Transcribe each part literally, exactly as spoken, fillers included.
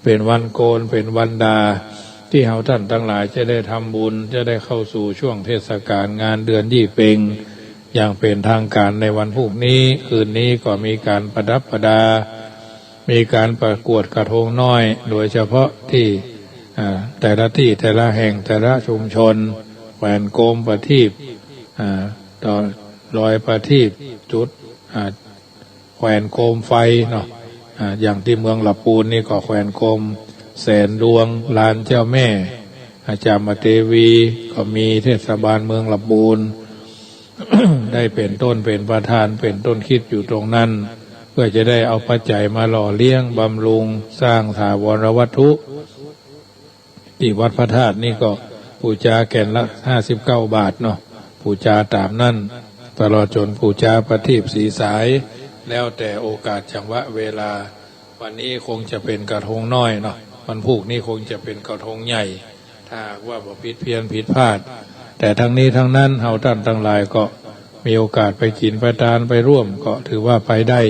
เป๋นวันโกณ เป๋นวันดา ตี้เฮาต้านตังหลายจะได้ทำบุญ จะได้เข้าสู่ช่วงเทศกาลงานเดือนยี่เป็ง อย่างเป๋นทางก๋านในวันพูกนี้ คืนนี้ก็มีก๋านประดับประดา มีก๋านประกวดกระทงน้อย โดยเฉพาะตี้ อ่า แต่ละตี้ แต่ละแห่ง แต่ละชุมชน แขวนโกมประทีป อ่า ต่อลอยประทีป จุด อ่า แขวนโกมไฟเนาะ อ่า อย่างตี้เมืองละปูนนี่ก็แขวนโกมแสนดวง ลานเจ้าแม่ อ่า จามเตวี ก็มีเทศบาลเมืองละปูน ได้เป๋นต้น เป๋นประธาน เป๋นต้นคิดอยู่ตรงนั้น เพื่อจะได้เอาปัจจัยมาหล่อเลี้ยงบำรุงสร้างถาวรวัตถุ ตี้วัดพระธาตุนี่ก็ปู๋จาแก่นละห้าสิบเก้าบาทเนาะ ปู๋จาต๋ามนั้น ตลอดจ๋นปู๋จาประทีปสีสาย แล้วแต่โอกาสจังหวะเวลา วันนี้คงจะเป๋นกระทงน้อยเนาะ วันพูกนี้คงจะเป๋นกระทงใหญ่ ถ้าหากว่าบ่ผิดเพี้ยนผิดพลาด แต่ทั้งนี้ทั้งนั้น เฮาต้านตังหลายก็มีโอกาสไปกิ๋นไปตานไปร่วม ก็ถือว่าไปได้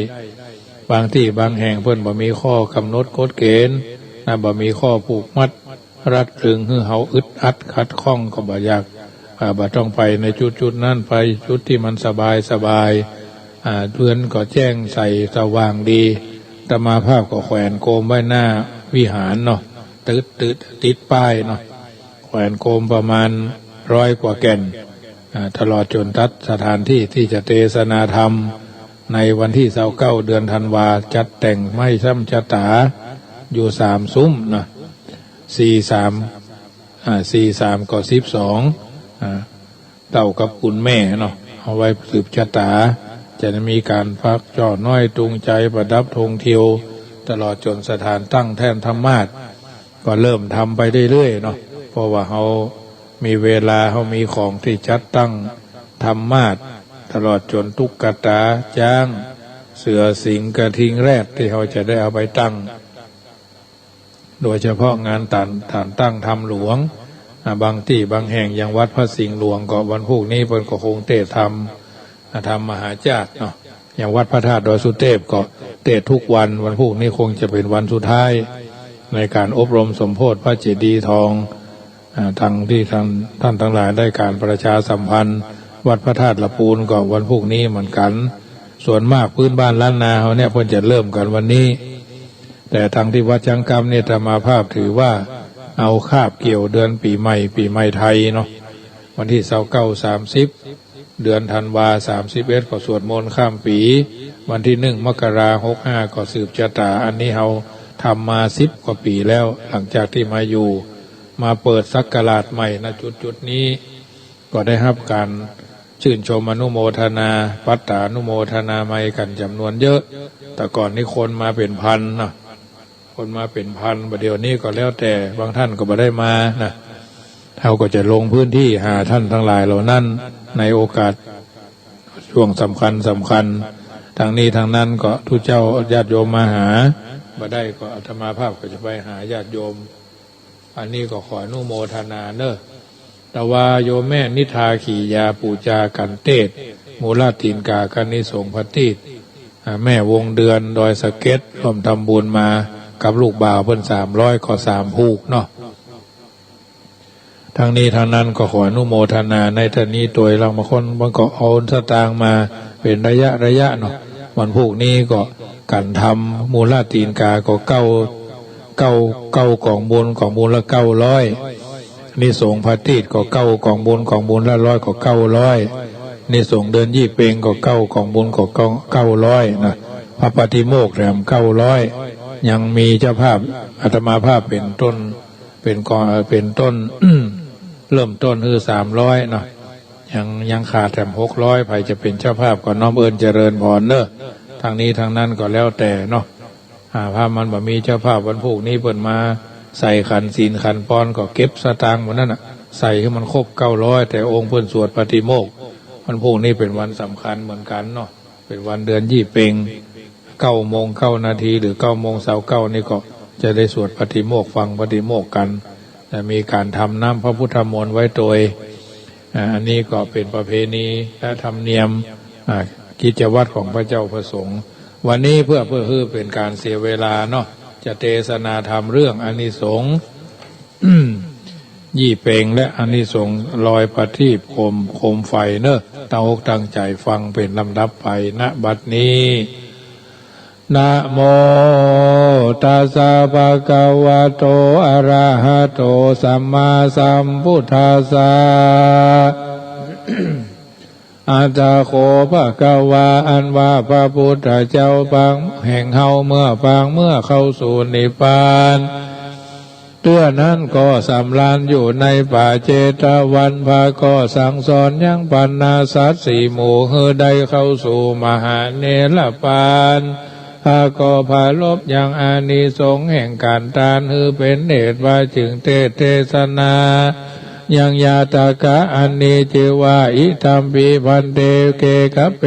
บางตี้บางแห่งเปิ้นบ่มีข้อกำหนดกฎเกณฑ์นะ บ่มีข้อผูกมัด รัดรึงหื้อเฮาอึดอัดขัดข้อง ก็บ่อยาก อ่า บ่ต้องไปในจุดๆ นั้น ไปจุดตี้มันสบายๆ อ่า เฮือนก็แจ้งใสสว่างดี อาตมาภาพก็แขวนโกมไว้หน้าวิหารเนาะ ติด ติด ติดป้ายเนาะ แขวนโกมประมาณร้อยกว่าแก่น อ่า ตลอดจ๋นตัดสถานตี้ตี้จะเตสนาธรรม ในวันตี้ซาวเก้า เดือนธันวา จัดแต่งไม้ซ้ำชะต๋าอยู่สามซุมเนาะ สี่สาม อ่า สี่สาม ก็สิบสอง อ่า เต้ากับกุนแม่เนาะ เอาไว้สืบชะต๋า จะมีก๋านปักจ้อน้อยตุงใจ๋ ประดับธงเทียว ตลอดจ๋นสถานตั้งแท่นธรรมาสน์ ก็เริ่มทำไปเรื่อยๆ เนาะ เพราะว่าเฮามีเวลา เฮามีของตี้จัดตั้งธรรมาสน์ ตลอดจ๋นตุ๊กตาจ๊าง เสือสิงห์ กระทิงแรด ตี้เฮาจะได้เอาไปตั้ง โดยเฉพาะงานตาน ตานตั้งธรรมหลวง อ่า บางตี้บางแห่ง อย่างวัดพระสิงห์หลวงก็วันพูกนี้เปิ้นก็คงเตสน์ธรรม อ่า ธรรมมหาชาติเนาะ อย่างวัดพระธาตุดอยสุเตพก็เตสน์ทุกวัน วันพูกนี้คงจะเป๋นวันสุดท้าย ในก๋านอบรมสมโภชพระเจดีย์ทอง อ่า ตังตี้ต้าน ต้านตังหลายได้ก๋านประชาสัมพันธ์ วัดพระธาตุละปูนก็วันพูกนี้เหมือนกั๋น ส่วนมากพื้นบ้านล้านนาเฮาเนี่ยเปิ้นจะเริ่มกั๋นวันนี้ แต่ตังตี้วัดจ๊างกำเนี่ยอาตมาภาพถือว่าเอาคาบเกี่ยวเดือนปี๋ใหม่ ปี๋ใหม่ไทยเนาะ วันตี้ซาวเก้า สามสิบ เดือนธันวา สามสิบเอ็ด ก็สวดมนต์ข้ามปี๋ วันตี้หนึ่งมกราหกห้าก็สืบชะต๋า อันนี้เฮาทำมาสิบกว่าปี๋แล้ว หลังจากตี้มาอยู่ มาเปิดศักราชใหม่ ณ จุดๆ นี้ ก็ได้ฮับก๋านชื่นชมอนุโมทนา ปัตตานุโมทนาไมยกั๋นจ๋ำนวนเยอะ แต่ก่อนนี้คนมาเป๋นพันเนาะ คนมาเป๋นพัน บ่าเดี่ยวนี้ก็แล้วแต่ บางต้านก็บ่ได้มานะ เฮาก็จะลงพื้นตี้หาต้านตังหลายเหล่านั้น ในโอกาสช่วงสำคัญสำคัญ ตังนี้ตังนั้นก็ตุ๊เจ้าญาติโยมมาหา บ่ได้ก็อาตมาภาพก็จะไปหาญาติโยม อันนี้ก็ขออนุโมทนาเนาะ แต่ว่าโยมแม่นิทาขี่ยาปู๋จากั๋นเตสน์ มูลตีนกากับอานิสงส์พระตีธ อ่า แม่วงเดือนดอยสะเก็ด ร่วมทำบุญมากับลูกบ่าวเปิ้นสามร้อย ก็สามผูกเนาะ ตังนี้ตังนั้นก็ขออนุโมทนาในต๋อนนี้ตวย ลางบางคนมันก็เอาสตางค์มาเป๋นระยะระยะเนาะ วันพูกนี้ก็กั๋นทำมูลตีนกาก็เก้า เก้า เก้ากองบุญ กองบุญละเก้าร้อย อานิสงส์พระตีธก็เก้ากองบุญ กองบุญละร้อยก็เก้าร้อย อานิสงส์เดือนยี่เป็งก็เก้ากองบุญก็เก้า เก้าร้อยนะ พระปาฏิโมกข์แถมเก้าร้อย ยังมีเจ้าภาพอาตมาภาพเป๋นต้น เป๋นกอง เอ่อ เป๋นต้น เริ่มต้นคือสามร้อยเนาะ ยัง ยังขาดแถมหกร้อย ใผจะเป๋นเจ้าภาพก็น้อมเอิญเจริญพรเนาะ ตังนี้ตังนั้นก็แล้วแต่เนาะ อ่า ถ้ามันบ่มีเจ้าภาพวันพูกนี้เปิ้นมาใส่ขันศีลขันปอนก็เก็บสตางค์หมดนั้นน่ะ ใส่หื้อมันครบเก้าร้อย แต่องค์เปิ้นสวดปาฏิโมกข์ วันพูกนี้เป๋นวันสำคัญเหมือนกั๋นเนาะ เป๋นวันเดือนยี่เป็ง เก้าโมงเก้านาที หรือเก้าโมงซาวเก้านี่ก็จะได้สวดปาฏิโมกข์ ฟังปาฏิโมกข์กั๋น จะมีก๋านทำน้ำพระพุทธมนต์ไว้โตย อ่า อันนี้ก็เป๋นประเพณีและธรรมเนียม อ่า กิจวัตรของพระเจ้าพระสงฆ์ วันนี้เพื่อ เพื่อหื้อเป๋นก๋านเสียเวลาเนาะ จะเทศนาธรรมเรื่องอานิสงส์ยี่เป็งและอานิสงส์ลอยประทีปโคม โคมไฟเนอะ ตั้งอกตั้งใจ๋ฟังเป๋นลำดับไป ณ บัดนี้ นะโมตัสสะ ภะคะวะโต อะระหะโต สัมมาสัมพุทธัสสะ อะถะโข ภะคะวา อันว่าพระพุทธเจ้าปางแห่งเฮาเมื่อปางเมื่อเข้าสู่นิพพาน เตื้อนั้นก็สำราญอยู่ในป่าเชตวัน พระก็สั่งสอนยังบรรดาสัตว์สี่หมู่ หื้อได้เข้าสู่มหาเนรปาน พระก็ปรารภยังอานิสงส์แห่งการตาน หื้อเป๋นเหตุว่าจึงเตศน์เทศนา ยังญาตกะอันนี้จื้อว่า อิทัมปิ ภันเต เกขะเป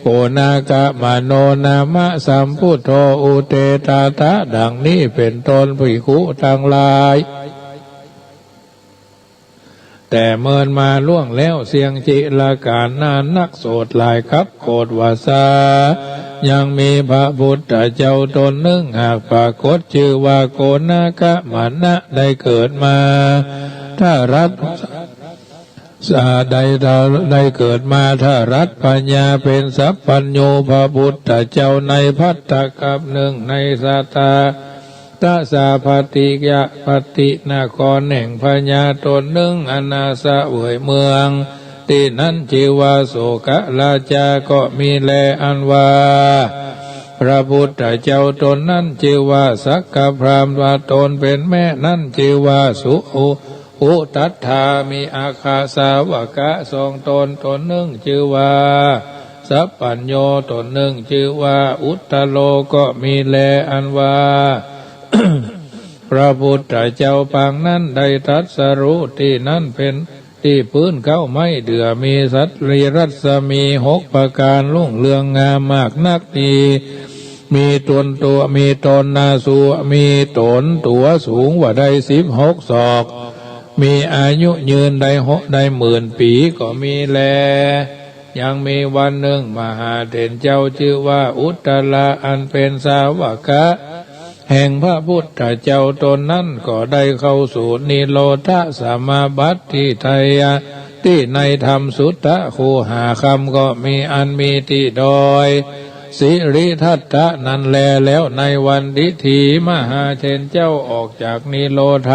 โกณากะมะโน นามะ สัมพุทโธ อุเตตะทะ ดังนี้เป๋นต้น ภิกขุตังหลาย แต่เมินมาล่วงแล้วเสี้ยงจิรกาลนานนัก โสตหลายคับ โกฏวาสา ยังมีพระพุทธเจ้าต๋นนึ่งหากปรากฏ จื้อว่าโกณากะมะนะ ได้เกิดมาทรัส ได้ ได้เกิดมาทรัสปัญญาเป๋นสัพพัญญู พระพุทธเจ้าในภัตตกัปนึ่ง ในสตา ทะสา ภัตติยะ ภัตตินครแห่งพญาต๋นนึ่ง อันนาเสวยเมือง ตี้นั้นจื้อว่าโสกราชาก็มีแล อันว่าพระพุทธเจ้าต๋นนั้นจื้อว่าสักกพราหมณ์ ว่าต๋นเป๋นแม่นั้นจื้อว่าสุ อุตัฏฐา มีอัคคสาวกะสองต๋น ต๋นนึ่งจื้อว่าสัพพัญญู ต๋นนึ่งจื้อว่าอุตตโร ก็มีแล อันว่าพระพุทธเจ้าปางนั้นได้ตรัสรู้ตี้นั้นเป๋นตี้ปื๊นเก๊าไม้เดื่อ มีสัตว์ มีรัศมีหกประก๋าน รุ่งเรืองงามมากนัก มี มีต๋นตั๋ว มีต๋นนาสู มีต๋นตั๋วสูงว่าได้สิบหกศอก มีอายุยืนได้หก ได้หมื่นปี๋ก็มีแล ยังมีวันนึ่ง มหาเถรเจ้าจื้อว่าอุตตระ อันเป๋นสาวกะแห่งพระพุทธเจ้าต๋นนั้น ก็ได้เข้าสู่นิโรธสมาบัติตี้ไทยะ ตี้ในธรรมสุตตะคูหาคำก็มี อันมีตี้ดอยสิริทัตตะนั้นแล แล้วในวันดิถี มหาเถรเจ้าออกจากนิโรธ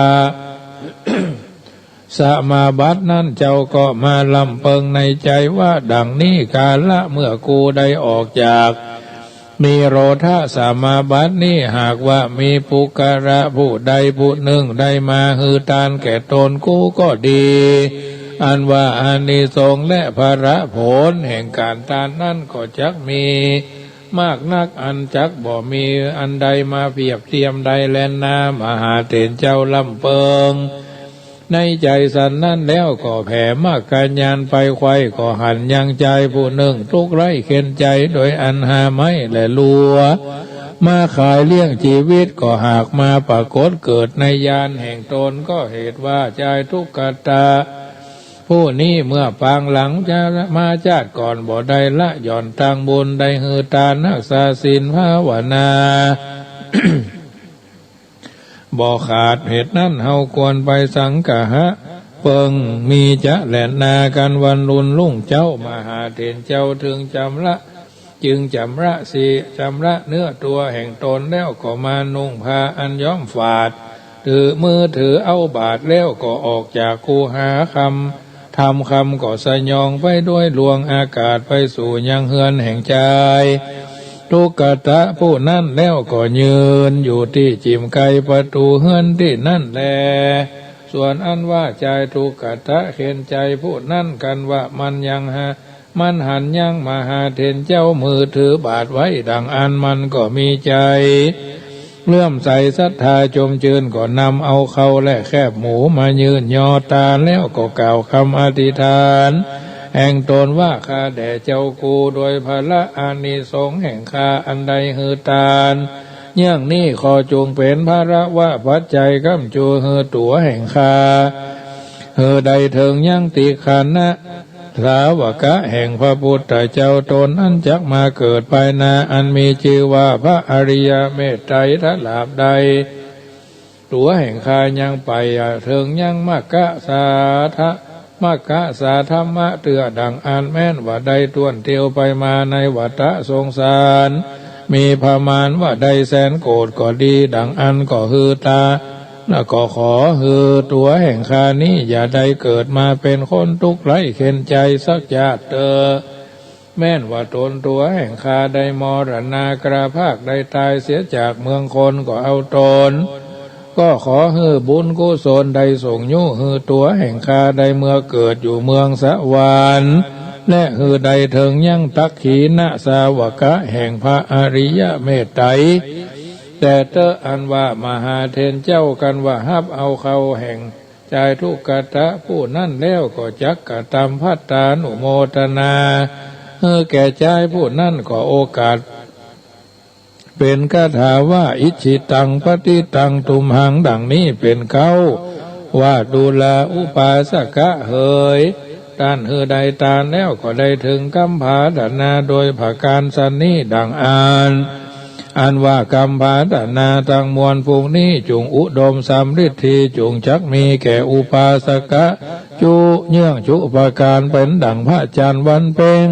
สมาบัตินั้น เจ้าก็มาลำเปิงในใจ๋ว่า ดังนี้ กาละเมื่อกูได้ออกจาก นิโรธสมาบัตินี้ หากว่ามีปุคคละผู้ใดผู้นึ่งได้มาหื้อตานแก่ต๋นกูก็ดี อันว่าอานิสงส์และผละผลแห่งก๋านตานนั้นก็จักมีมากนัก อันจักบ่มีอันใดมาเปียบเตียมได้แลนา มหาเถรเจ้าลำเปิง ในใจ๋สันนั้นแล้วก็แผ่มรรคญาณไป ใค่ก็หันยังจายผู้นึ่งตุ๊กข์ไร้เข็ญใจ๋ โดยอันหาไม้และลัวมาขายเลี้ยงจีวิต ก็หากมาปรากฏเกิดในญาณแห่งต๋น ก็เหตุว่าจายทุกขตะผู้นี้เมื่อปางหลังจะมาจาติก่อนบ่ได้ละหย่อนตางบุญ ได้หื้อตานฮักษาศีลภาวนา บ่ขาด เหตุนั้นเฮาควรไปสังฆะเปิง มีจะแลนา กั๋นวันลุนรุ่งเจ๊า มหาเถรเจ้าจึงจำละ จึงจำละสี จำละเนื้อตั๋วแห่งต๋นแล้วก็มานุ่งผ้าอันย้อมฝาด ถือมือถือเอาบาตรแล้วก็ออกจากคูหาคำ ธรรมคำก็สยองไปด้วยลวงอากาศไปสู่ยังเฮือนแห่งจายทุกขตะผู้นั้นแล้วก็ยืนอยู่ตี้จิ่มไกลประตู๋เฮือนตี้นั้นแล ส่วนอันว่าจายทุกขตะเข็ญใจ๋ผู้นั้น กั๋นว่ามันยังหา มันหันยังมหาเถรเจ้ามือถือบาตรไว้ดังอั้น มันก็มีใจ๋ เลื่อมใสศรัทธาจมจื้น ก็นำเอาข้าวและแคบหมูมายื่นยอตา แล้วก็กล่าวกำอธิษฐานแห่งต๋นว่า ข้าแด่เจ้ากู โดยผละอานิสงส์แห่งข้าอันได้หื้อตานเยี่ยงนี้ ขอจงเป๋นผละวะปัจจัยก้ำจูหื้อตั๋วแห่งข้า หื้อได้เถิงยังติคานะ สาวกะแห่งพระพุทธเจ้าตนนั้นจักมาเกิดภายหน้า อันมีจื้อว่าพระอริยเมตไตร ตราบใด ตั๋วแห่งข้ายังไปเถิงยังมัคคะสาธะ มัคคะสาธรรมะเตื้อดั่งอั้น แม้นว่าได้ต้วนเตียวไปมาในวัฏสงสาร มีประมาณว่าได้แสนโกฏก็ดี ดั่งอั้นก็หื้อตา แล้วก็ขอหื้อตั๋วแห่งข้านี้อย่าได้เกิดมาเป๋นคนตุ๊กข์ไร้เข็ญใจ๋สักจาติเตอ แม้นว่าตนตั๋วแห่งข้าได้มรณาคาพาก ได้ต๋ายเสียจากเมืองคนก็เอาตน ก็ขอหื้อบุญกุศลได้ส่งยุหื้อตั๋วแห่งข้าได้เมื่อเกิดอยู่เมืองสวรรค์ และหื้อได้เถิงยังตักขีณสาวกะแห่งพระอริยเมตไตร แต่เต๊อะ อันว่ามหาเถรเจ้า กันว่าฮับเอาเคราแห่งจายทุกขะผู้นั้นแล้วก็จักกระตำภัตตานุโมทนา หื้อแก่จายผู้นั้นก็โอกาส เป๋นคาถาว่า อิจฉิตัง ปฏิตัง ตุมหัง ดั่งนี้เป๋นเก๊า ว่าดูราอุปาสกะเหย ต้านหื้อได้ตานแล้วก็ได้เถิงกำผาตนาโดยประก๋านสันนี้ดั่งอั้น อันว่ากำผาตนาตังมวลพวกนี้จุ่งอุดมสำริดดี จุ่งจักมีแก่อุปาสกะจุเยื่องจุประก๋านเป๋นดั่งพระจันทร์วันเพ็ญ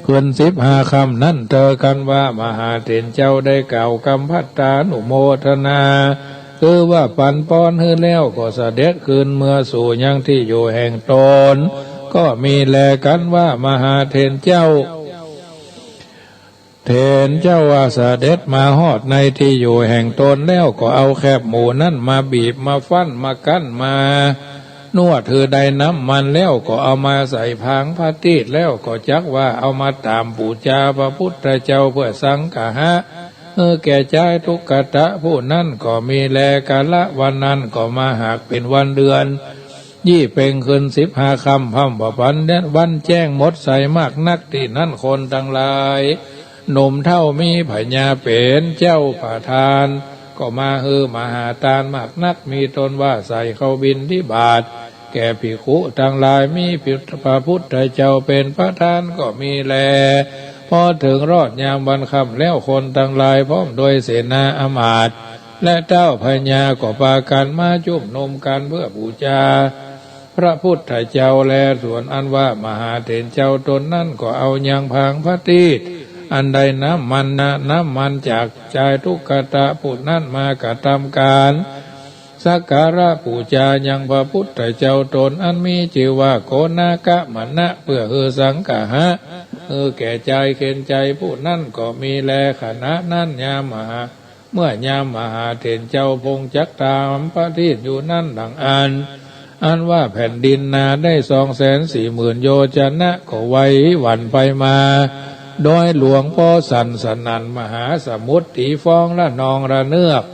ขึ้นสิบห้าค่ำนั้นเต๊อะ กันว่ามหาเถรเจ้าได้กล่าวกำภัตตานุโมทนา คือว่าปั๋นปอนหื้อแล้วก็เสด็จคืนเมือสู่ยังตี้อยู่แห่งตน ก็มีแล กันว่ามหาเถรเจ้า เถรเจ้าว่าเสด็จมาฮอดในตี้อยู่แห่งตนแล้วก็เอาแคบหมูนั้นมาบีบมาฟั่นมากั้นมา นวดหื้อได้น้ำมันแล้วก็เอามาใส่ผางพระตีศแล้วก็จักว่าเอามาต๋ามปู๋จาพระพุทธเจ้าเปื้อสังฆะ หื้อแก่จายทุกขะผู้นั้นก็มีแล กาละวันนั้นก็มาหากเป๋นวันเดือนยี่เพ็งขึ้นสิบห้าค่ำ พร่ำว่าปั๋นวันแจ้งหมดใสมากนัก ตี้นั้นคนตังหลาย หนุ่มเฒ่ามีพญาเป๋นเจ้าประธาน ก็มาหื้อมหาตานมากนัก มีตนว่าใส่เข้าบิณฑบาตแก่ภิกขุตังหลาย มีพระพุทธเจ้าเป๋นประธานก็มีแล พอเถิงรอดยามวันค่ำแล้ว คนตังหลายพร้อมโดยเสนาอำมาตย์ และเต้าพญาก็ปากั๋นมาจุมนุมกั๋นเปื้อปู๋จาพระพุทธเจ้าแล ส่วนอันว่ามหาเถรเจ้าตนนั้นก็เอายังผางพระตีศ อันได้น้ำมันนะ น้ำมันจากจายทุกขะผู้นั้นมากระตำก๋านสักการะปู๋จายังพระพุทธเจ้าตนอันมีจื้อว่าโกณากะมะนะ เปื้อหื้อสังฆะ หื้อแก่จายเข็ญใจ๋ผู้นั้นก็มีแล ขณะนั้นยามมหา เมื่อยามมหาเถรเจ้าพงจักต๋ามพระตีศอยู่นั้นดั่งอั้น อันว่าแผ่นดินนาได้สองแสนสี่หมื่นโยจนะ ก็ไหวหวั่นไปมา โดยหลวงปอสั่นสนั่น มหาสมุทรตี๋ฟองละนองระเนือก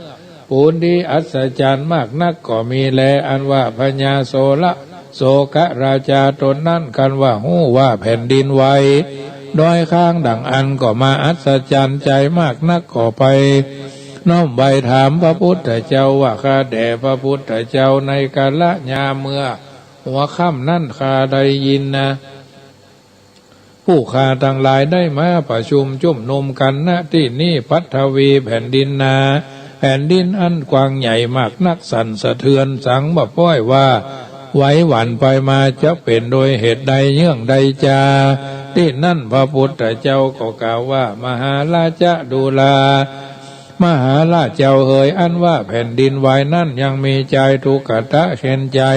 ปูนดีอัศจรรย์มากนักก็มีแล อันว่าพญาโสละ โสกะราชาตนนั้นคันว่าฮู้ว่าแผ่นดินไหว ดอยค้างดั่งอั้นก็มาอัศจรรย์ใจ๋มากนัก ก็ไปน้อมไหว้ถามพระพุทธเจ้าว่า ข้าแต่พระพุทธเจ้า ในกาละยามเมื่อหัวค่ำนั้นข้าได้ยินนะ ผู้ข้าตังหลายได้มาประชุมจุมนุมกั๋น ณ ตี้นี้ ปัทวีแผ่นดินนา แผ่นดินอันกว้างใหญ่มากนักสั่นสะเทือนสังบ่ป้อยว่าไหวหวั่นไปมา จักเป๋นโดยเหตุใดเยื่องใดจา ตี้นั้นพระพุทธเจ้าก็กล่าวว่า มหาราชะดูรา มหาราชเจ้าเหย อันว่าแผ่นดินไหวนั้นยังมีจายทุกขะเข็ญใจ๋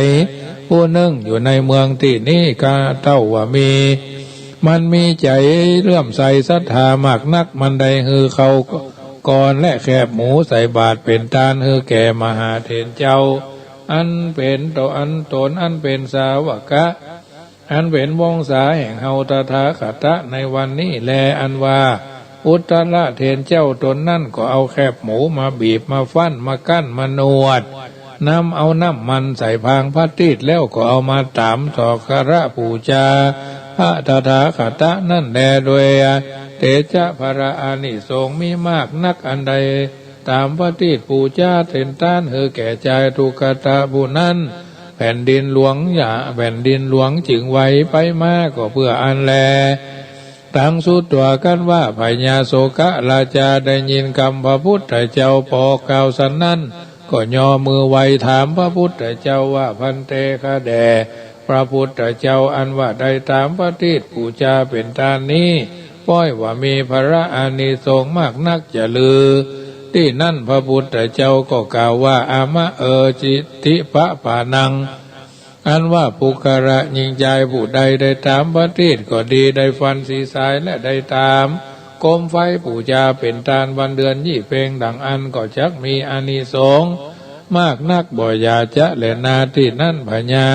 ผู้นึ่งอยู่ในเมืองตี้นี้ กาเต้าว่ามี มันมีใจ๋เลื่อมใสศรัทธามากนัก มันได้หื้อข้าวก่อนและแคบหมูใส่บาตรเป๋นตานหื้อแก่มหาเถรเจ้า อันเป๋นต๋น อันต๋นอันเป๋นสาวกะ อันเป๋นวงศาแห่งเฮาตถาคตะในวันนี้แล อันว่าอุตตรเถรเจ้าต๋นนั้นก็เอาแคบหมูมาบีบมาฟั่นมากั้นมานวด นำเอาน้ำมันใส่ผางพระตีศแล้วก็เอามาต๋ามสักการะปู๋จาพระตถาคตะนั้นแล โดยเตจะพละอานิสงส์มีมากนัก อันได้ต๋ามพระตีศปู๋จาเป๋นตานหื้อแก่จายทุกขะผู้นั้น แผ่นดินหลวงหยา แผ่นดินหลวงจึงไหวไปมาก็เปื้ออั้นแล ตังสุตวา กันว่าพญาโสกราชาได้ยินกำพระพุทธเจ้าปอกกล่าวสันนั้น ก็ย่อมือไหว้ถามพระพุทธเจ้าว่า ภันเต ข้าแด่พระพุทธเจ้า อันว่าได้ต๋ามประทีปปู๋จาเป๋นตานนี้ ป้อยว่ามีพละอานิสงส์มากนักจะลือ ตี้นั้นพระพุทธเจ้าก็กล่าวว่า อามะ เอ จิ ติปะปานัง อันว่าปุคคละญิงจายผู้ใดได้ต๋ามประทีปก็ดี ได้ฟันสีสาย และได้ต๋ามโคมไฟปู๋จาเป๋นตานวันเดือนยี่เป็งดังอั้น ก็จักมีอานิสงส์มากนักบ่อย่าจะแลนา ตี้นั้นพญา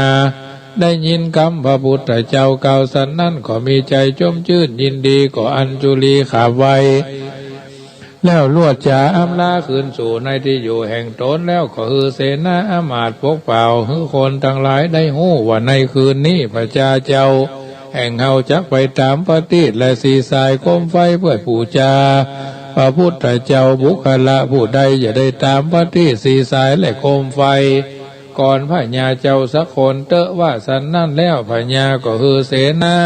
ได้ยินกำพระพุทธเจ้ากล่าวสันนั้น ก็มีใจ๋จมจื้นยินดี ก็อัญจุลีขาบไหว้ แล้วลวดจ๋าอำลาคืนสู่ในตี้อยู่แห่งต๋น แล้วก็หื้อเสนาอำมาตย์ปกเป่าหื้อคนตังหลายได้ฮู้ว่าในคืนนี้พญาเจ้าแห่งเฮาจักไปต๋ามประทีปและสีสายโคมไฟเปื้อปู๋จาพระพุทธเจ้า ปุคคละผู้ใดจะได้ต๋ามประทีปสีสายและโคมไฟก่อนพญาเจ้าสักคนเต๊อะ ว่าสันนั้นแล้วพญาก็หื้อเสนา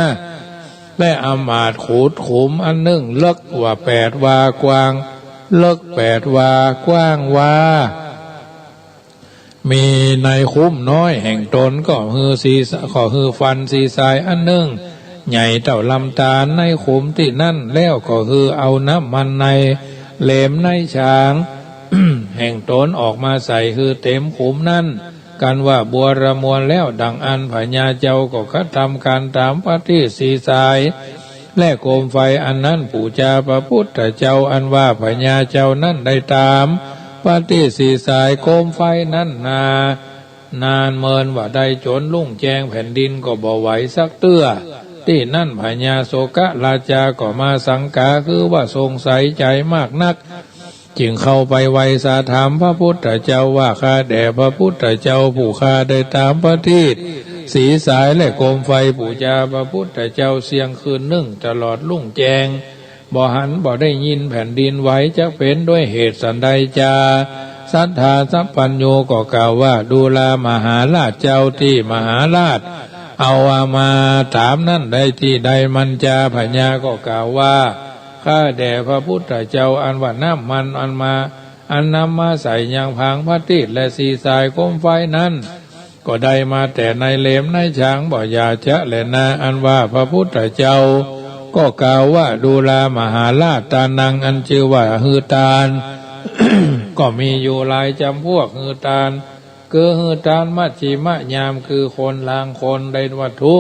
และอำมาตย์ขุดขุมอันนึ่งเลิกว่าแปดวา กว้างเลิกแปดวา กว้างวา มีในคุ้มน้อยแห่งต๋น ก็หื้อสีส- ก็หื้อฟันสีสายอันนึ่งใหญ่เต้าลำต๋าลในคุ้มตี้นั้น แล้วก็หื้อเอาน้ำมันในเหลมในฉางแห่งต๋นออกมาใส่หื้อเต๋มคุ้มนั้น กันว่าบัวระมวลแล้วดังอั้น พญาเจ้าก็กระทำก๋านต๋ามประทีปสีสายและโคมไฟอันนั้นปู๋จาพระพุทธเจ้า อันว่าพญาเจ้านั้นได้ต๋ามประทีปสีสายโคมไฟนั้นนา นานเมินว่าได้จ๋นลุ่งแจ้งแผ่นดินก็บ่ไหวสักเตื้อ ตี้นั้นพญาโสกราชาก็มาสังก๋า คือว่าสงสัยใจ๋มากนัก จึงเข้าไปไหว้สาถามพระพุทธเจ้าว่า ข้าแด่พระพุทธเจ้า ผู้ข้าได้ต๋ามประทีปสีสายและโคมไฟปู๋จาพระพุทธเจ้าเสี้ยงคืนนึ่งตลอดลุ่งแจ้ง บ่หันบ่ได้ยินแผ่นดินไหว จักเป๋นด้วยเหตุสันใดจา สัตถาสัพพัญญูก็กล่าวว่า ดูรา มหาราชเจ้า ตี้มหาราชเอาอามาต๋ามนั้นได้ตี้ใด มัญจา พญาก็กล่าวว่า ข้าแด่พระพุทธเจ้า อันว่าน้ำมันอันมา อันนำมาใส่ยังผางประทีปและสีสายโคมไฟนั้น ก็ได้มาแต่ในเหลมในฉางบ่อย่าจะแลนา อันว่าพระพุทธเจ้าก็กล่าวว่า ดูรา มหาราช ตานัง อันจื้อว่าหื้อตาน ก็มีอยู่หลายจ๋ำพวกหื้อตาน คือหื้อตานมัชฌิมยาม คือคนลางคนได้วัตถุ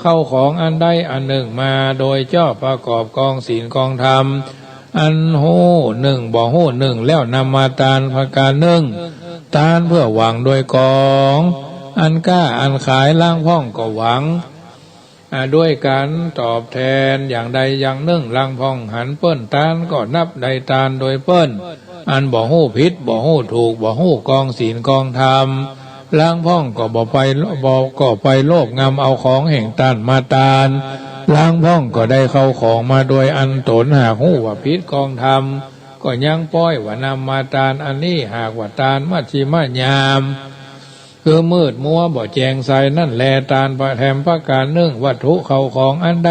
เข้าของอันใดอันนึ่งมาโดยจอบประกอบกองศีลกองธรรม อันฮู้นึ่งบ่ฮู้นึ่งแล้วนำมาตานประก๋านนึ่ง ตานเปื้อหวังด้วยกอง อันก๊าอันขาย ลางพ่องก็หวัง อ่า ด้วยก๋านตอบแทนอย่างใดอย่างนึ่ง ลางพ่องหันเปิ้นตานก็นับได้ตานโดยเปิ้น อันบ่ฮู้ผิดบ่ฮู้ถูก บ่ฮู้กองศีลกองธรรม ลางพ่องก็บ่ไป บ่ ก็ไปโลภงำเอาของแห่งต้านมาตาน ลางพ่องก็ได้เข้าของมาโดยอันต๋นหากฮู้ว่าผิดกองธรรม ก็ยังป้อยว่านำมาตานอันนี้ หากว่าตานมัชฌิมยาม คือมืดมัวบ่แจ้งใสนั้นแล ตานประแถมประก๋านนึ่ง วัตถุเข้าของอันใด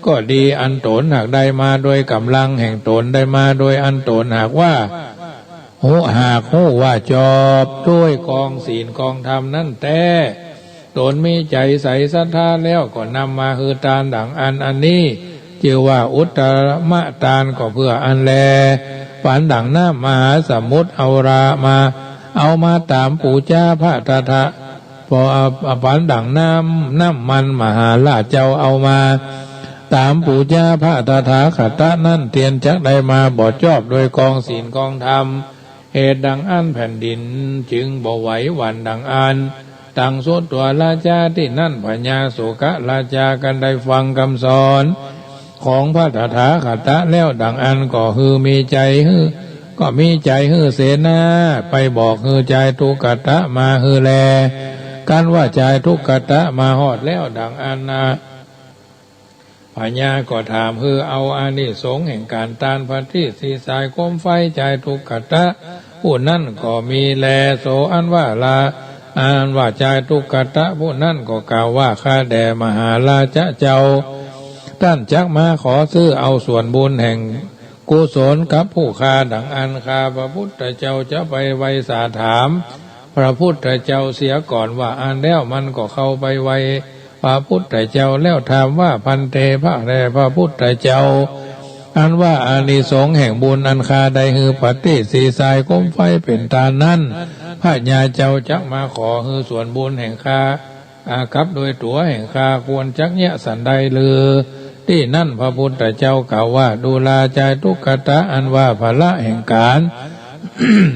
ก็ดี อันต๋นหากได้มาโดยก๋ำลังแห่งต๋น ได้มาโดยอันต๋นหากว่า ฮู้ หากฮู้ว่าจอบด้วยกองศีลกองธรรมนั้นแต๊ ต๋นมีใจ๋ใสศรัทธาแล้วก็นำมาหื้อตานดังอั้น อันนี้จื้อว่าอุตตมตานก็เปื้ออั้นแล ปานดั่งน้ำมหาสมุทรเอารามา เอามาต๋ามปู๋จาพระตถา ปอ- ปานดั่งน้ำ น้ำมันมหาราชเจ้าเอามาต๋ามปู๋จาพระตถาคตะนั้น เตียนจักได้มาบ่จอบด้วยกองศีลกองธรรม เหตุดังอั้นแผ่นดินจึงบ่ไหวหวั่นดังอั้น ตังสุตวา ราชา ตี้นั้นพญาโสกราชากันได้ฟังกำสอนของพระตถาคตะแล้วดังอั้น ก็หื้อมีใจ๋หื้อ ก็มีใจ๋หื้อเสนาไปบอกหื้อจายทุกขตะมาหื้อแล กันว่าจายทุกขตะมาฮอดแล้วดังอั้นนา พญาก็ถามหื้อเอาอานิสงส์แห่งก๋านตานประทีปสีสายโคมไฟจายทุกขตะ ผู้นั้นก็มีแล โส อันว่ารา- อันว่าจายตุ๊กตะผู้นั้นก็กล่าวว่า ข้าแด่มหาราชะเจ้า ต้านจักมาขอซื้อเอาส่วนบุญแห่งกุศลกับผู้ข้า ดังอันข้าพระพุทธเจ้าจะไปไหว้สาถามพระพุทธเจ้าเสียก่อน ว่าอั้นแล้วมันก็เข้าไปไหว้พระพุทธเจ้าแล้วถามว่า ภันเต ข้าแด่พระพุทธเจ้า อันว่าอานิสงส์แห่งบุญอันข้าได้หื้อปฏิสีสายโคมไฟเป๋นตานนั้น พญาเจ้าจักมาขอหื้อส่วนบุญแห่งข้า อากับโดยตั๋วแห่งข้าควรจักเยียะสันใดลือ ตี้นั้นพระพุทธเจ้ากล่าวว่า ดูราจายตุ๊กตะ อันว่าภาระแห่งก๋าน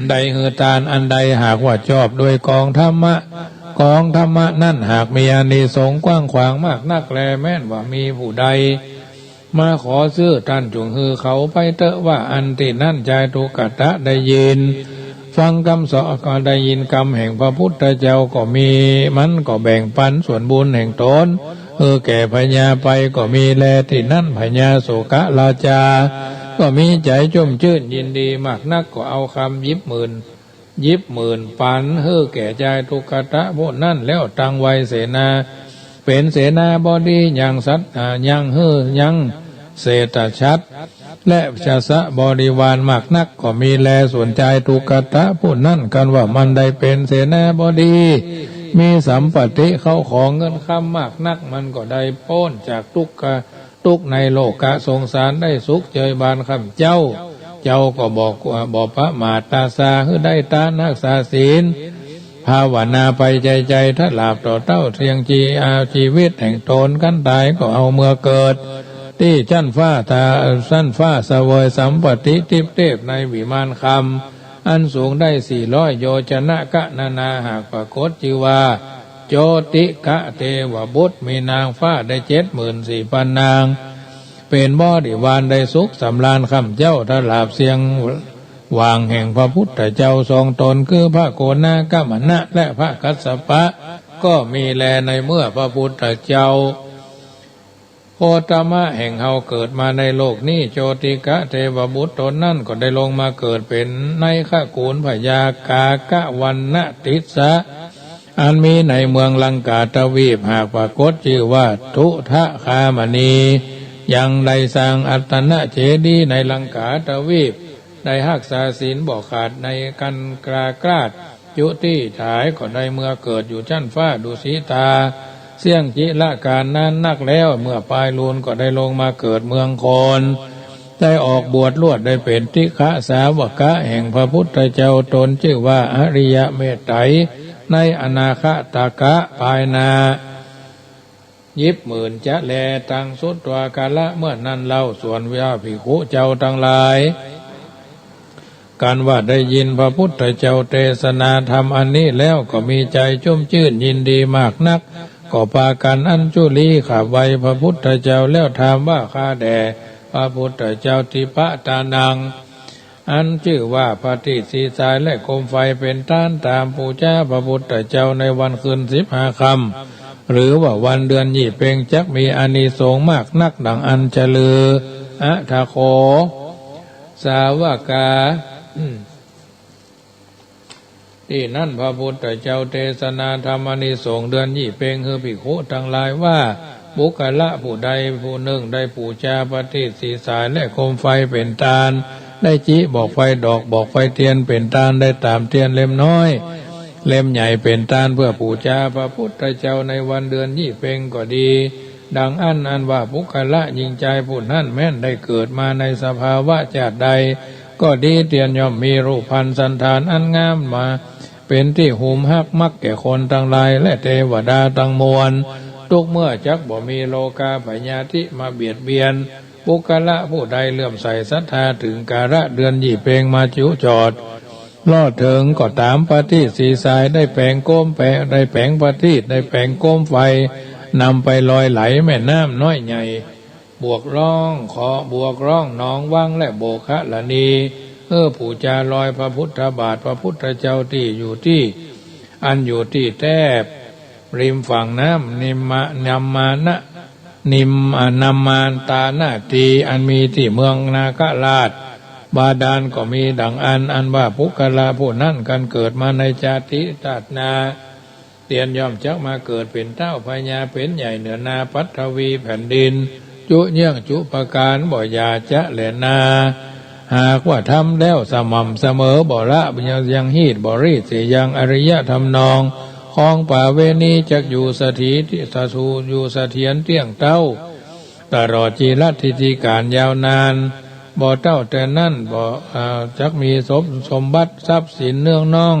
ได้หื้อตานอันใดหากว่าจอบด้วยกองธรรมะ กองธรรมะนั้นหากมีอานิสงส์กว้างขวางมากนักแล แม้นว่ามีผู้ใด มาขอซื้อต้านจุ่งหื้อเขาไปเต๊อะ ว่าอั้น ตี้นั้นจายตุ๊กตะได้ยินฟังกำสอน ก็ได้ยินกำแห่งพระพุทธเจ้าก็มี มันก็แบ่งปันส่วนบุญแห่งตนหื้อแก่พญาไปก็มีแล ตี้นั้นพญาโสกราชา ก็มีใจ๋จุ่มจื้นยินดีมากนัก ก็เอาคำหยิบหมื่น หยิบหมื่นปันหื้อแก่จายตุ๊กตะผู้นั้น แล้วตั้งไว้เสนา เป๋นเสนาบดียังสัตว์ อ่า ยังหื้อยังเศรษฐสัตว์ และชาสะบริวารมากนักก็มีแล ส่วนจายตุ๊กตะผู้นั้น กันว่ามันได้เป๋นเสนาบดี มีสัมปติเข้าของเงินคำมากนัก มันก็ได้ป๊นจากตุ๊กข์ ตุ๊กข์ในโลกะสงสาร ได้สุขเจยบานข้าพเจ้า เจ้าก็บอกว่าบ่ประมาทตาสา หื้อได้ตานฮักษาศีล ภาวนาไปใจ๋ๆ ถ้าหลาบต่อเต้าเที่ยงจีอาชีวิตแห่งตน คันต๋ายก็เอาเมือเกิด ตี้จั๊นฟ้าตา จั๊นฟ้าเสวยสัมปติทิพย์เทพในวิมานคำ อันสูงได้สี่ร้อยโยชนะ กะนานา หากปรากฏจื้อว่า โจติกะเทวบุตร มีนางฟ้าได้เจ็ดหมื่นสี่พันนาง เป๋นบริวารได้สุขสำราญข้าพเจ้า ถ้าหลาบเสี้ยงหว่างแห่งพระพุทธเจ้าสองต๋น คือพระโกณาคกัมมนะ และพระกัสสปะ ก็มีแล ในเมื่อพระพุทธเจ้า โคตมะแห่งเฮาเกิดมาในโลกนี้ โจติกะเทวบุตรต๋นนั้นก็ได้ลงมาเกิดเป๋นในขกูลพญากากวัณณติสสะ อันมีในเมืองลังกาทวีป หากปรากฏจื้อว่า ทุทะคามณี ยังได้สร้างอัฏฐนเจดีย์ในลังกาทวีป ได้ฮักษาศีลบ่ขาดในคันคากราช จุติต๋ายก็ได้เมือเกิดอยู่จั๊นฟ้าดุสิตา เสี้ยงจิรกาลนานนักแล้ว เมื่อปายลูนก็ได้ลงมาเกิดเมืองคน ได้ออกบวชลวด ได้เป๋นทิคสาวกะแห่งพระพุทธเจ้า ต๋นจื้อว่าอริยะเมตไตร ในอนาคตกะปายหน้า หยิบหมื่นจะแล ตังสุตวากาละ เมื่อนั้นเล่า ส่วนพระภิกขุเจ้าตังหลาย กันว่าได้ยินพระพุทธเจ้าเตสนาธรรมอันนี้แล้ว ก็มีใจ๋จุ่มจื้นยินดีมากนัก ก็ปากั๋นอัญจุลีขาบไหว้พระพุทธเจ้า แล้วถามว่า ข้าแด่พระพุทธเจ้า ทิปะตานัง อันจื้อว่าปฏิสีสายและโคมไฟเป๋นต้าน ต๋ามปู๋จาพระพุทธเจ้าในวันคืนสิบห้าค่ำ หรือว่าวันเดือนยี่เป็ง จักมีอานิสงส์มากนักดั่งอั้นจะลือ อะถะโข สาวกา ตี้นั้นพระพุทธเจ้าเตสนาธรรมอานิสงส์เดือนยี่เป็ง หื้อภิกขุตังหลายว่า บุคคละผู้ใดผู้นึ่งได้ปู๋จาปฏิสีสายและโคมไฟเป๋นต้าน ได้จิบอกไฟดอก บอกไฟเตียนเป๋นต้าน ได้ต๋ามเตียนเล่มน้อย เล่มใหญ่เป๋นต้าน เพื่อปู๋จาพระพุทธเจ้าในวันเดือนยี่เป็งก็ดี ดั่งอั้น อันว่าบุคคละญิงจายผู้นั้นแม้นได้เกิดมาในสภาวะจาติใดก็ดี เตียนย่อมมีรูปพรรณสัณฐานอันงามมา เป๋นตี้หุมฮักมักแก่คนตังหลาย และเตวดาตังมวล ตุ๊กเมื่อจักบ่มีโรคาพยาธิมาเบียดเบียน บุคคละผู้ใดเลื่อมใสศรัทธา เถิงกาละเดือนยี่เป็งมาจุจอด ลอดเถิงก็ต๋ามปฏิสีสาย ได้แป๋งโคมแป๋ง ได้แป๋งปฏิ ได้แป๋งโคมไฟ นำไปลอยไหลแม่น้ำน้อยใหญ่ บวกร่องขอ บวกร่องหนองวัง และโบกขะละนี เออ ปู๋จาลอยพระพุทธบาท พระพุทธเจ้าตี้อยู่ตี้ อันอยู่ตี้แต๊บ ริมฝั่งน้ำ นิมมะ นำมานะ นิม อ่า นำมาตานาตี อันมีตี้เมืองนาคราช บาดาลก็มีดั่งอั้น อันว่าบุคคละผู้นั้นกันเกิดมาในจาติชาติหน้า ตียนย่อมจักมาเกิดเป๋นเต๊าพญาเป๋นใหญ่เหนือนาปัฐวีแผ่นดิน จุเยื้องจุประก๋านบ่อย่าจะแลนา หากว่าทำแล้วสม่ำเสมอบ่ละยังฮีตบ่รีดเสียยังอริยธรรมนอง ครองประเวณีจักอยู่สถิตสถูอยู่เสถียรเตี้ยงเต๊า ตลอดจีรทิฏฐิกาลยาวนาน บ่เต้าแต่นั้นบ่ อ่า จักมีสม สมบัติทรัพย์สินเนืองนอง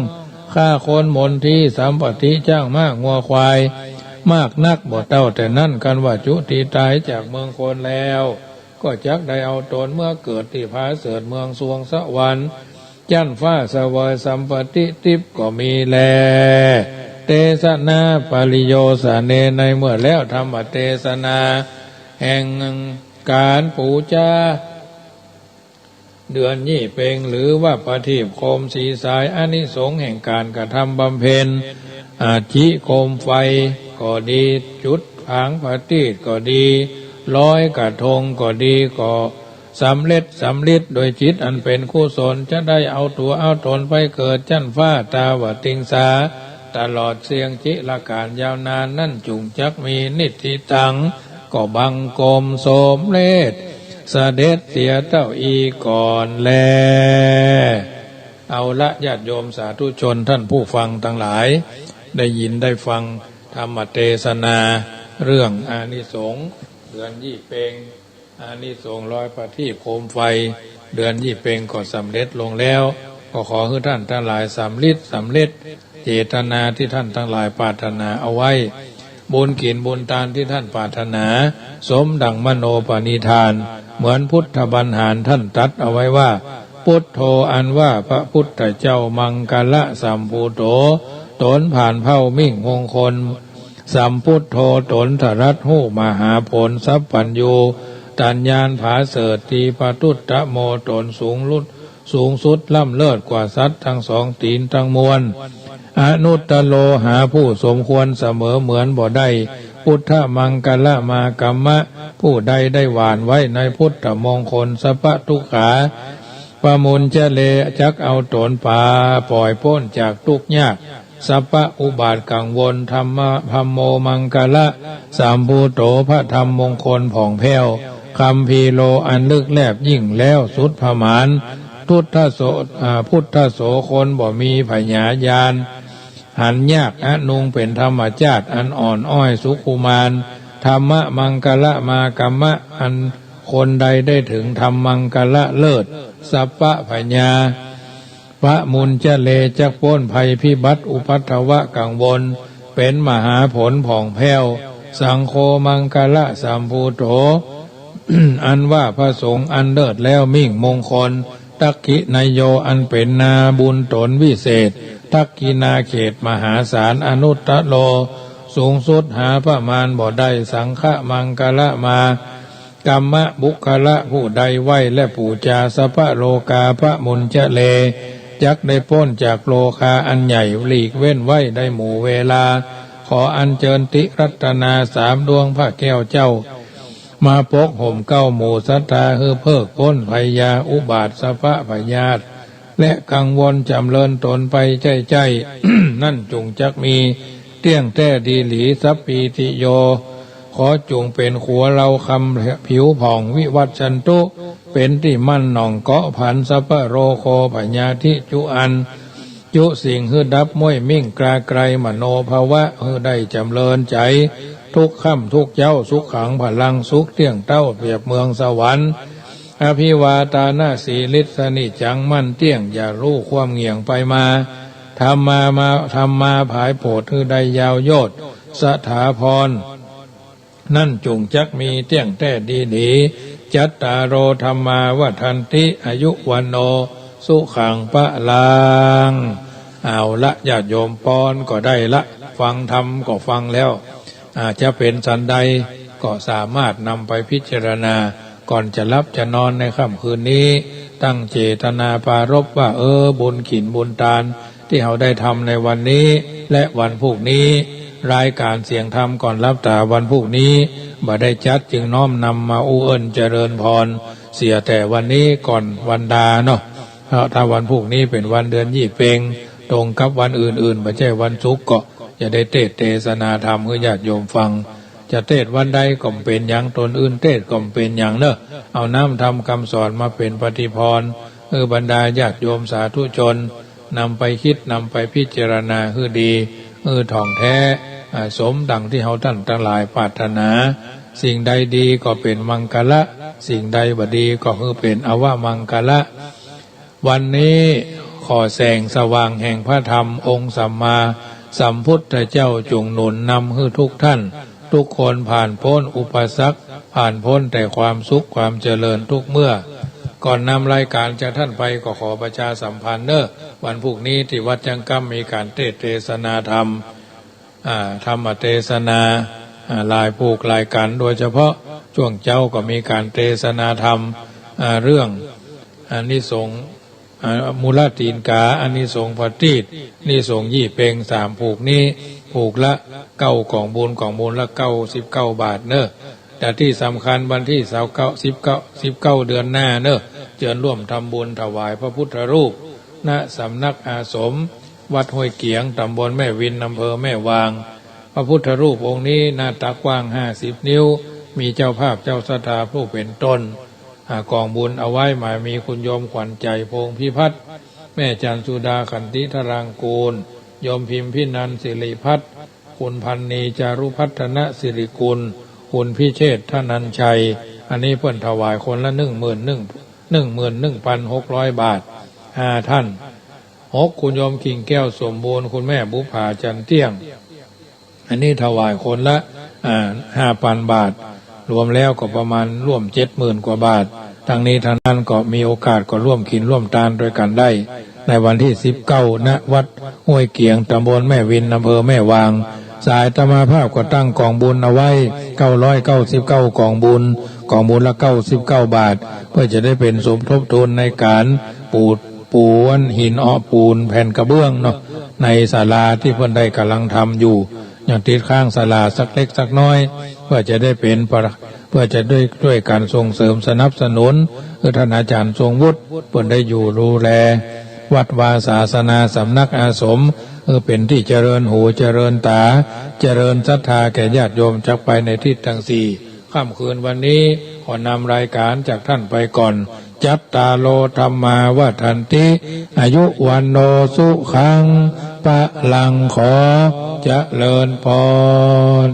ฆ่าคนมนทีสัมปติจ้างม้างัวควาย มากนักบ่เต้าแต่นั้น คันว่าจุติต๋ายจากเมืองคนแล้ว ก็จักได้เอาต๋นเมือเกิดตี้ผาเสริฐเมืองสวงสวรรค์ จั๊นฟ้าเสวยสัมปติทิพย์ก็มีแล เตสนาปริโยสเน ในเมื่อแล้วธรรมเตสนา แห่งก๋านปู๋จา เดือนยี่เป็ง หรือว่าประทีปโคมสีสาย อานิสงส์แห่งก๋านกระทำบำเพ็ญ อาทิโคมไฟก็ดี จุดผางประทีปก็ดี ลอยกระทงก็ดี ก็สำเร็จสำลิดโดยจิตอันเป๋นกุศล จะได้เอาตั๋วเอาต๋นไปเกิดจั๊นฟ้าตาวติงสา ตลอดเสี้ยงจิรกาลยาวนานนั้น จุ่งจักมีนิทธิตัง ก็บังคมสมเร็จ เสด็จเสียเต้าอี้ก่อนแล เอาละ ญาติโยมสาธุชนท่านผู้ฟังตังหลาย ได้ยินได้ฟังธรรมเตสนา เรื่องอานิสงส์เดือนยี่เป็ง อานิสงส์ลอยประทีปโคมไฟ เดือนยี่เป็งก็สำเร็จลงแล้ว ก็ขอหื้อท่านตังหลายสำลิดสำเร็จ เจตนาตี้ท่านตังหลายปรารถนาเอาไว้ บุญกิ๋นบุญตานตี้ท่านปรารถนา สมดังมโนปณิธาน เหมือนพุทธบรรหารท่านตรัสเอาไว้ว่า ปุทโธ อันว่าพระพุทธเจ้า มังคละสัมภูโธ ต๋นผ่านเผ้ามิ่งมงคล สัมพุทโธ ต๋นตรัสฮู้มหาผล สัพพัญญู ตั๋ญญาณผาเสริฐ ตีปะตุตตะโม ต๋นสูงลุด สูงสุดล้ำเลิศกว่าสัตว์ตังสองตี๋นตังมวล อนุตตโร หาผู้สมควรเสมอเหมือนบ่ได้ พุทธมังคละมากัมมะ ผู้ใดได้หว่านไว้ในพุทธมงคล สัพพะทุกขา ปะมุญจะเล จักเอาต๋นปาป่อยป๊นจากตุ๊กข์ยาก สัพพะอุบาทกังวล ธัมมะ ธัมโม มังคละสัมภูโธ พระธรรมมงคลผ่องแผ้ว คัมภีโร อันลึกแลบยิ่งแล้วสุดผมาณ ทุทธโส อ่า พุทธโส คนบ่มีผญาญาณ หันยาก อนุง เป๋นธรรมจาติอันอ่อนอ้อยสุขุมาน ธัมมะมังคละมากัมมะ อันคนใดได้เถิงธรรมมังคละเลิศ สัพพะผญา ปะมุญจะเล จักป๊นภัยพิบัติอุปัทวะกังวล เป๋นมหาผลผ่องแผ้ว สังโฆ มังคละสัมภูโธ อันว่าพระสงฆ์อันเลิศแล้วมิ่งมงคล ทักขินายโย อันเป๋นนาบุญต๋นวิเศษ ทักขิณาเขตมหาศาล อนุตตโร สูงสุดหาประมาณบ่ได้ สังฆมังคละมา กัมมะ บุคคละผู้ใดไหว้และปู๋จา สัพพะโรคาปะมุญจะเล จักได้ป๊นจากโรคาอันใหญ่ หลีกเว้นไว้ได้หมู่เวลา ขออัญเจิญติรัตนาสามดวงพระแก้วเจ้า มาปกห่มเกล้าหมู่ศรัทธา หื้อเพิกป๊นภัยยาอุบาท สัพพะพยาธิและกังวลจ๋ำเริญต๋นไปใจ้ๆ นั้นจุ่งจักมีเตี้ยงแต๊ดีหลี สัพพีติโย ขอจุ่งเป๋นขัวเลาคำผิวผ่อง วิวัชชันตุ เป๋นตี้มั่นหน่องเกาะผัน สัพพะโรโค พยาธิจุอัน จุสิ่งหื้อดับม้วยมิ่งกลาไกล มโนภวะหื้อได้จ๋ำเริญใจ๋ ทุกค่ำทุกเจ๊า สุขังพลังสุขเตี้ยงเต้าเปรียบเมืองสวรรค์ อภิวาตานะสีลิสสนิจจัง มั่นเตี้ยงอย่าลู่คว่ำเหงี่ยงไปมา ธัมมา มา ธัมมาผายโผดหื้อได้ยาวโยชน์ สถาพร นั้นจุ่งจักมีเตี้ยงแต๊ดีหลี จัตตาโร ธัมมา วัฑฒันติ อายุ วัณโณ สุขัง พลัง เอาละ ญาติโยม ปอนก็ได้ละ ฟังธรรมก็ฟังแล้ว อาจจะเป๋นสันใดก็สามารถนำไปพิจารณา ก่อนจะหลับจะนอนในค่ำคืนนี้ ตั้งเจตนาปรารภว่า เออ บุญกิ๋นบุญตาน ตี้เฮาได้ทำในวันนี้ และวันพูกนี้ รายก๋านเสียงธรรมก่อนหลับต๋าวันพูกนี้ บ่ได้จัด จึงน้อมนำมาอู้เอิ้นเจริญพร เสียแต่วันนี้ก่อนวันดาเนาะ เพราะถ้าวันพูกนี้เป๋นวันเดือนยี่เป็ง ตรงกับวันอื่นๆ บ่ใจ้วันศุกร์ ก็ จะได้เตสน์เตสนาธรรมหื้อญาติโยมฟัง จะเตสน์วันใดก็บ่เป๋นหยัง ต๋นอื่นเตสน์ก็บ่เป๋นหยังเนาะ เอาน้ำธรรมกำสอนมาเป๋นปฏิภรณ์ หื้อบรรดาญาติโยมสาธุชน นำไปกึ๊ด นำไปพิจารณาหื้อดี หื้อถ่องแต๊ อ่า สมดังตี้เฮาต้านตังหลายปรารถนา สิ่งใดดีก็เป๋นมังคละ สิ่งใดบ่ดีก็หื้อเป๋นอวมังคละ วันนี้ขอแสงสว่างแห่งพระธรรมองค์สัมมาสัมพุทธเจ้าจงหนุนนำหื้อทุกท่านทุกคนผ่านป๊นอุปสรรค ผ่านป๊นแต่ความสุขความเจริญทุกเมื่อ ก่อนนำรายการจากท่านไปก็ขอประชาสัมพันธ์เนาะ วันพูกนี้ตี้วัดจังกำมีก๋านเตสน์เตสนาธรรม อ่า ธรรมเตสนา อ่า หลายพูกหลายกัณฑ์ โดยเฉพาะจ้วงเจ๊าก็มีก๋านเตสนาธรรม อ่า เรื่อง อานิสงส์ อ่า มูลตีนกา อานิสงส์ผะตีด อานิสงส์ยี่เป็ง สามพูกนี้ พูกละเก้ากองบุญ กองบุญละเก้าสิบเก้าบาทเนาะ แต่ตี้สำคัญวันตี้ซาวเก้า สิบเก้า สิบเก้าเดือนหน้าเนาะ เจิญร่วมทำบุญถวายพระพุทธรูป ณ สำนักอาสม วัดห้วยเกียง ตำบลแม่วิน อำเภอแม่วาง พระพุทธรูปองค์นี้หน้าตักกว้างห้าสิบนิ้ว มีเจ้าภาพเจ้าศรัทธาผู้เป๋นต้น อ่า กองบุญเอาไว้หมายมีคุณโยมขวัญใจ พงษ์พิพัฒน์ แม่จันทร์สุดา ขันติธารางกูล โยมพิมพินันท์ สิริพัฒน์ คุณพันนี จารุพัฒนสิริกุล คุณพิเชษฐ ธนัญชัย อันนี้เปิ้นถวายคนละหนึ่งหมื่นหนึ่ง หนึ่งหมื่นหนึ่งพันหกร้อยบาท ห้าท่าน หก คุณโยมกิ่งแก้วสมบูรณ์ คุณแม่บุภา จันเตี้ยง อันนี้ถวายคนละ อ่า ห้าพันบาท รวมแล้วก็ประมาณร่วมเจ็ดหมื่นกว่าบาท ตังนี้ตังนั้นก็มีโอกาสก็ร่วมกิ๋นร่วมตานตวยกั๋นได้ ในวันตี้สิบเก้า ณ วัดห้วยเกียง ตำบลแม่วิน อำเภอแม่วาง สายอาตมาภาพก็ตั้งกองบุญเอาไว้ เก้าร้อยเก้าสิบเก้ากองบุญ กองบุญละเก้าสิบเก้าบาท เพื่อจะได้เป๋นสมทบทุนในก๋านปู ปูอันหินอ่อปูนแผ่นกระเบื้องเนาะ ในศาลาตี้เปิ้นได้ก่ำลังทำอยู่ ยังติดค้างศาลาสักเล็กสักน้อย เพื่อจะได้เป๋นประ เพื่อจะได้ ด้วยก๋านส่งเสริมสนับสนุน หื้อท่านอาจารย์ทรงวุฒิ เปิ้นได้อยู่ดูแล วัดวาศาสนาสำนักอาสม หื้อเป๋นตี้เจริญหูเจริญต๋า เจริญศรัทธาแก่ญาติโยมจักไปในทิศตังสี่ ค่ำคืนวันนี้ขอนำรายการจากท่านไปก่อน จัตตาโร ธัมมา วัฑันติ อายุ วัณโณ สุขัง พลัง ขอเจริญพร